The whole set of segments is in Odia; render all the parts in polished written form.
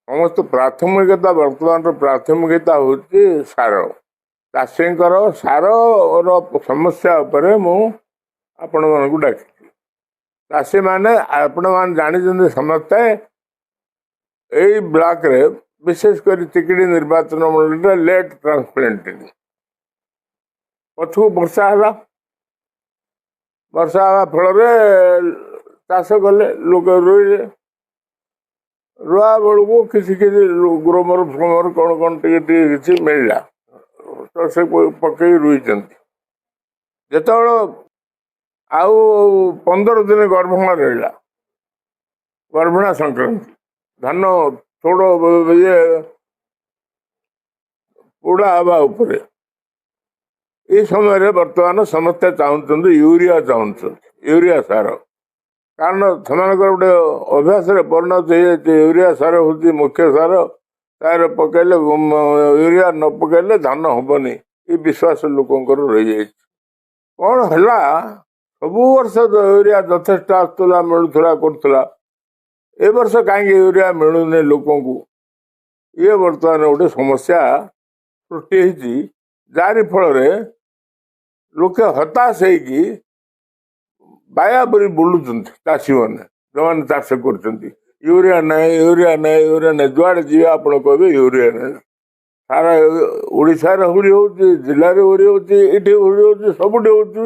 ସମସ୍ତ ପ୍ରାଥମିକତା, ବର୍ତ୍ତମାନର ପ୍ରାଥମିକତା ହେଉଛି ସାର। ଚାଷୀଙ୍କର ସାରର ସମସ୍ୟା ଉପରେ ମୁଁ ଆପଣମାନଙ୍କୁ ଡାକିଛି। ଚାଷୀମାନେ, ଆପଣମାନେ ଜାଣିଛନ୍ତି ସମସ୍ତେ, ଏଇ ବ୍ଲକରେ, ବିଶେଷ କରି ଚିକିଡ଼ି ନିର୍ବାଚନ ମଣ୍ଡଳୀରେ ଲେଟ୍ ଟ୍ରାନ୍ସପ୍ଲାଣ୍ଟିଂ। ପଛକୁ ବର୍ଷା ହେଲା। ବର୍ଷା ହେବା ଫଳରେ ଚାଷ କଲେ ଲୋକ, ରୋଇଲେ। ରୁଆ ବେଳକୁ କିଛି କିଛି ଗ୍ରୋମର ଫ୍ରୋମର କ'ଣ କ'ଣ ଟିକେ ଟିକେ କିଛି ମିଳିଲା ତ ସେ ପକେଇ ରୁଇଛନ୍ତି। ଯେତେବେଳେ ଆଉ 15 ଦିନ ଗର୍ଭଣା ରହିଲା, ଗର୍ଭଣା ସଂକ୍ରାନ୍ତି, ଧାନ ଥୋଡ଼ ଇଏ ପୋଡ଼ା ହେବା ଉପରେ, ଏ ସମୟରେ ବର୍ତ୍ତମାନ ସମସ୍ତେ ଚାହୁଁଛନ୍ତି ୟୁରିଆ, ଚାହୁଁଛନ୍ତି ୟୁରିଆ ସାର। କାରଣ ସେମାନଙ୍କର ଗୋଟେ ଅଭ୍ୟାସରେ ପରିଣତ ହେଇଯାଇଛି, ୟୁରିଆ ସାର ହେଉଛି ମୁଖ୍ୟ ସାର, ତାର ପକେଇଲେ, ୟୁରିଆ ନ ପକେଇଲେ ଧାନ ହବନି, ଏ ବିଶ୍ୱାସ ଲୋକଙ୍କର ରହିଯାଇଛି। କ'ଣ ହେଲା, ସବୁ ବର୍ଷ ତ ୟୁରିଆ ଯଥେଷ୍ଟ ଆସୁଥିଲା, ମିଳୁଥିଲା, କରୁଥିଲା। ଏ ବର୍ଷ କାହିଁକି ୟୁରିଆ ମିଳୁନି ଲୋକଙ୍କୁ? ଇଏ ବର୍ତ୍ତମାନ ଗୋଟେ ସମସ୍ୟା ସୃଷ୍ଟି ହେଇଛି, ଯାହାରି ଫଳରେ ଲୋକେ ହତାଶ ହେଇକି ବାୟା ପରି ବୁଲୁଛନ୍ତି। ଚାଷୀମାନେ, ଯେଉଁମାନେ ଚାଷ କରୁଛନ୍ତି, ୟୁରିଆ ନାହିଁ, ୟୁରିଆ ନାହିଁ, ୟୁରିଆ ନାହିଁ। ଯୁଆଡ଼େ ଯିବେ ଆପଣ କହିବେ ୟୁରିଆ ନାହିଁ। ସାରା ଓଡ଼ିଶାରେ ହୁରି ହେଉଛି, ଜିଲ୍ଲାରେ ହୁରି ହେଉଛି, ଏଠି ହୁରି ହେଉଛି, ସବୁଠି ହେଉଛି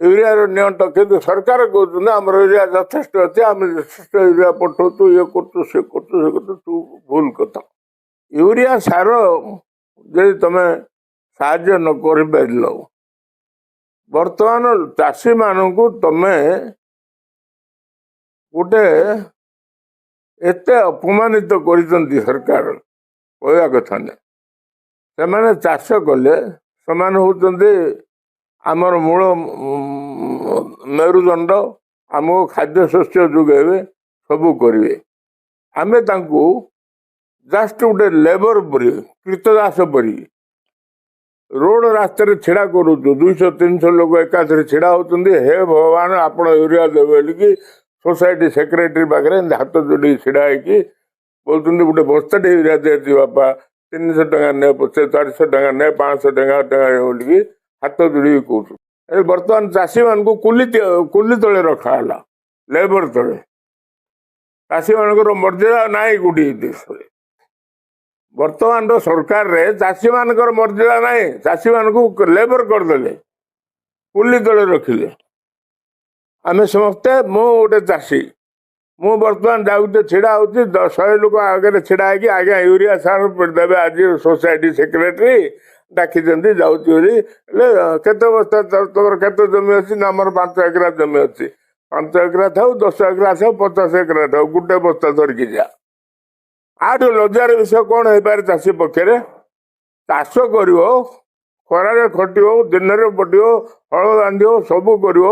ୟୁରିଆର ନିଅଣ୍ଟ। କିନ୍ତୁ ସରକାର କହୁଛନ୍ତି ଆମର ୟୁରିଆ ଯଥେଷ୍ଟ ଅଛି, ଆମେ ଯଥେଷ୍ଟ ୟୁରିଆ ପଠଉଛୁ, ଇଏ କରୁଛୁ, ସେ କରୁଛୁ, ସେ କରୁଛୁ। ତୁ ଭୁଲ କଥା। ୟୁରିଆ ସାର ଯଦି ତମେ ସାହାଯ୍ୟ ନ କରିପାରିଲ, ବର୍ତ୍ତମାନ ଚାଷୀମାନଙ୍କୁ ତମେ ଗୋଟେ ଏତେ ଅପମାନିତ କରିଛନ୍ତି ସରକାର, କହିବା କଥା ନାହିଁ। ସେମାନେ ଚାଷ କଲେ, ସେମାନେ ହେଉଛନ୍ତି ଆମର ମୂଳ ମେରୁଦଣ୍ଡ, ଆମକୁ ଖାଦ୍ୟ ଶସ୍ୟ ଯୋଗାଇବେ, ସବୁ କରିବେ। ଆମେ ତାଙ୍କୁ ଜଷ୍ଟ ଗୋଟେ ଲେବର ପରି, କୃତଦାସ ପରି ରୋଡ ରାସ୍ତାରେ ଛିଡ଼ା କରୁଛୁ। 200 300 ଲୋକ ଏକାଥରେ ଛିଡ଼ା ହେଉଛନ୍ତି, ହେ ଭଗବାନ, ଆପଣ ୟୁରିଆ ଦେବେ ବୋଲିକି ସୋସାଇଟି ସେକ୍ରେଟାରୀ ପାଖରେ ଏମିତି ହାତ ଯୋଡ଼ିକି ଛିଡ଼ା ହେଇକି କହୁଛନ୍ତି, ଗୋଟେ ବସ୍ତାଟେ ୟୁରିଆ ଦେଇଛି ବାପା, 300 ଟଙ୍କା ନେ ପଛେ, 400 ଟଙ୍କା ନେ, 500 ଟଙ୍କା ଟଙ୍କା ବୋଲିକି ହାତ ଯୋଡ଼ିକି କହୁଛୁ। ଏବେ ବର୍ତ୍ତମାନ ଚାଷୀମାନଙ୍କୁ କୁଲି ତଳେ ରଖା ହେଲା, ଲେବର ତଳେ। ଚାଷୀମାନଙ୍କର ମର୍ଯ୍ୟାଦା ନାହିଁ କୋଉଠି ଦେଶରେ। ବର୍ତ୍ତମାନର ସରକାରରେ ଚାଷୀମାନଙ୍କର ମର୍ଯ୍ୟାଦା ନାହିଁ। ଚାଷୀମାନଙ୍କୁ ଲେବର କରିଦେଲେ, କୁଲି ତଳେ ରଖିଲେ। ଆମେ ସମସ୍ତେ, ମୁଁ ଗୋଟେ ଚାଷୀ, ମୁଁ ବର୍ତ୍ତମାନ ଯାଉଛି, ଛିଡ଼ା ହେଉଛି 100 ଲୋକ ଆଗରେ ଛିଡ଼ା ହେଇକି, ଆଜ୍ଞା ୟୁରିଆ ସାର ଦେବେ, ଆଜି ସୋସାଇଟି ସେକ୍ରେଟାରୀ ଡାକିଛନ୍ତି, ଯାଉଛି ବୋଲି। ହେଲେ କେତେ ବସ୍ତା, ତମର କେତେ ଜମି ଅଛି? ନା, ଆମର 5 ଏକରା ଜମି ଅଛି। 5 ଏକରା ଥାଉ, 10 ଏକରା ଥାଉ, 50 ଏକରା ଥାଉ, ଗୋଟେ ବସ୍ତା ଧରିକି ଯା। ଆଠୁ ଲଜ୍ଜାର ବିଷୟ କ'ଣ ହେଇପାରେ ଚାଷୀ ପକ୍ଷରେ? ଚାଷ କରିବ, ଖରାରେ ଖଟିବ, ଦିନରେ ପଟିବ, ହଳ ବାନ୍ଧିବ, ସବୁ କରିବ।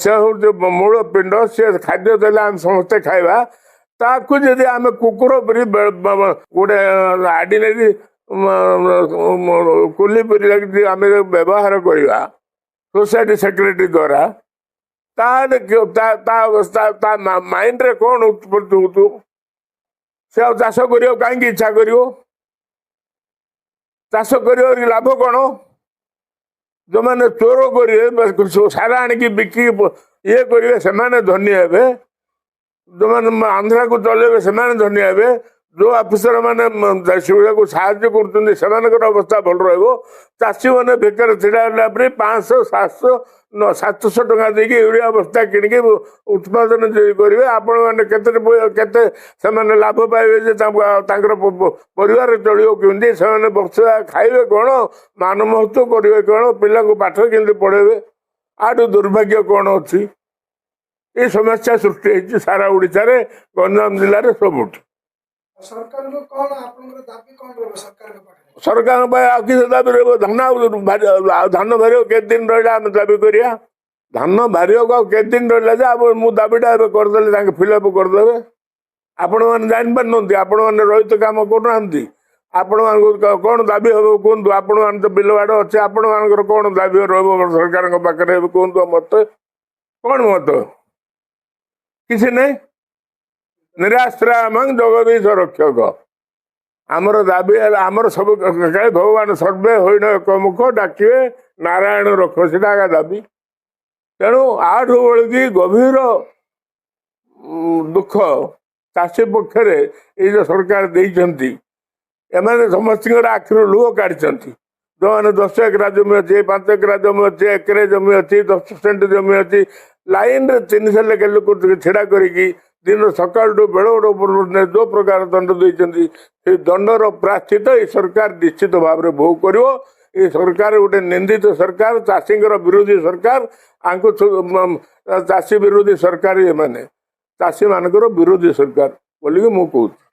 ସେ ହେଉଛି ମୂଳ ପିଣ୍ଡ। ସେ ଖାଦ୍ୟ ଦେଲେ ଆମେ ସମସ୍ତେ ଖାଇବା। ତାକୁ ଯଦି ଆମେ କୁକୁର ପରି, ଗୋଟେ ଆର୍ଡିନାରୀ କୁଲି ପରି ଆମେ ବ୍ୟବହାର କରିବା ସୋସାଇଟି ସେକ୍ରେଟାରୀ ଦ୍ୱାରା, ତାହେଲେ ତା ମାଇଣ୍ଡରେ କ'ଣ ଉତ୍ପତ୍ତି ହେଉଥିବ? ସେ ଆଉ ଚାଷ କରିବାକୁ କାହିଁକି ଇଚ୍ଛା କରିବ? ଚାଷ କରିବାର ଲାଭ କ'ଣ? ଯେଉଁମାନେ ଚୋର କରିବେ, ସାର ଆଣିକି ବିକି ଇଏ କରିବେ, ସେମାନେ ଧନୀ ହେବେ। ଯେଉଁମାନେ ଆନ୍ଧ୍ରାକୁ ଚଲେଇବେ, ସେମାନେ ଧନୀ ହେବେ। ଯେଉଁ ଅଫିସର ମାନେ ସେଗୁଡ଼ାକୁ ସାହାଯ୍ୟ କରୁଛନ୍ତି, ସେମାନଙ୍କର ଅବସ୍ଥା ଭଲ ରହିବ। ଚାଷୀମାନେ ବେକାର ଛିଡ଼ା ହେଲା ପରେ 500, 700, 700 ଟଙ୍କା ଦେଇକି ୟୁରିଆ ବସ୍ତା କିଣିକି ଉତ୍ପାଦନ ଯଦି କରିବେ ଆପଣମାନେ, କେତେ କେତେ ସେମାନେ ଲାଭ ପାଇବେ ଯେ ତାଙ୍କର ପରିବାର ଚଳିବ କେମିତି? ସେମାନେ ବର୍ଷ ଖାଇବେ କ'ଣ? ମାନ ମହତ୍ଵ କରିବେ କ'ଣ? ପିଲାଙ୍କୁ ପାଠ କେମିତି ପଢ଼େଇବେ? ଆଠୁ ଦୁର୍ଭାଗ୍ୟ କ'ଣ ଅଛି? ଏ ସମସ୍ୟା ସୃଷ୍ଟି ହେଇଛି ସାରା ଓଡ଼ିଶାରେ, ଗଞ୍ଜାମ ଜିଲ୍ଲାରେ, ସବୁଠି। ସରକାରଙ୍କୁ କ'ଣ ଆପଣଙ୍କର ଦାବି, କ'ଣ ରହିବ ସରକାରଙ୍କ ପାଖରେ? ସରକାରଙ୍କ ପାଇଁ ଆଉ କିଛି ଦାବି ରହିବ? ଧାନ ଆଉ ଧାନ ବାହାରିବ କେତେ ଦିନ ରହିଲା ଆମେ ଦାବି କରିବା? ଧାନ ବାହାରିବାକୁ ଆଉ କେତେ ଦିନ ରହିଲା ଯେ ମୁଁ ଦାବିଟା ଏବେ କରିଦେଲେ ତାଙ୍କେ ଫିଲ୍ଅପ୍ କରିଦେବେ? ଆପଣମାନେ ଜାଣିପାରୁନାହାନ୍ତି, ଆପଣମାନେ ରହିତ କାମ କରୁନାହାନ୍ତି। ଆପଣମାନଙ୍କୁ କ'ଣ ଦାବି ହେବ କୁହନ୍ତୁ? ଆପଣମାନେ ତ ବିଲବାଡ଼ ଅଛି, ଆପଣମାନଙ୍କର କ'ଣ ଦାବି ରହିବ ସରକାରଙ୍କ ପାଖରେ ଏବେ କୁହନ୍ତୁ ମତେ? କ'ଣ ମତ? କିଛି ନାହିଁ। ନିରାଶ୍ରୟମଂ ଜଗଦୀଶ ରକ୍ଷକ। ଆମର ଦାବି ହେଲା, ଆମର ସବୁ କାଳେ ଭଗବାନ ସର୍ବେ ହୋଇନ ଏକମୁଖ, ଡାକିବେ ନାରାୟଣ ରଖ, ସେଟା ଏକା ଦାବି। ତେଣୁ ଆଠୁ ବଳିକି ଗଭୀର ଦୁଃଖ ଚାଷୀ ପକ୍ଷରେ ଏଇ ଯେଉଁ ସରକାର ଦେଇଛନ୍ତି, ଏମାନେ ସମସ୍ତଙ୍କର ଆଖିରୁ ଲୁହ କାଢ଼ିଛନ୍ତି। ଯେଉଁମାନେ 10 ଏକରା ଜମି ଅଛି, 5 ଏକରା ଜମି ଅଛି, ଏକରେ ଜମି ଅଛି, 10 ସେଣ୍ଟ ଜମି ଅଛି, ଲାଇନରେ 300 ଲେଖା ଲୋକ ଛିଡ଼ା କରିକି ଦିନ ସକାଳଠୁ ବେଳ ପର୍ଯ୍ୟନ୍ତ ଯେଉଁ ପ୍ରକାର ଦଣ୍ଡ ଦେଇଛନ୍ତି, ସେ ଦଣ୍ଡର ପ୍ରାଶ୍ଚିତ ଏ ସରକାର ନିଶ୍ଚିତ ଭାବରେ ଭୋଗ କରିବ। ଏ ସରକାର ଗୋଟେ ନିନ୍ଦିତ ସରକାର, ଚାଷୀଙ୍କର ବିରୋଧୀ ସରକାର। ଆଙ୍କୁ ଚାଷୀ ବିରୋଧୀ ସରକାର, ଏମାନେ ଚାଷୀମାନଙ୍କର ବିରୋଧୀ ସରକାର ବୋଲିକି ମୁଁ କହୁଛି।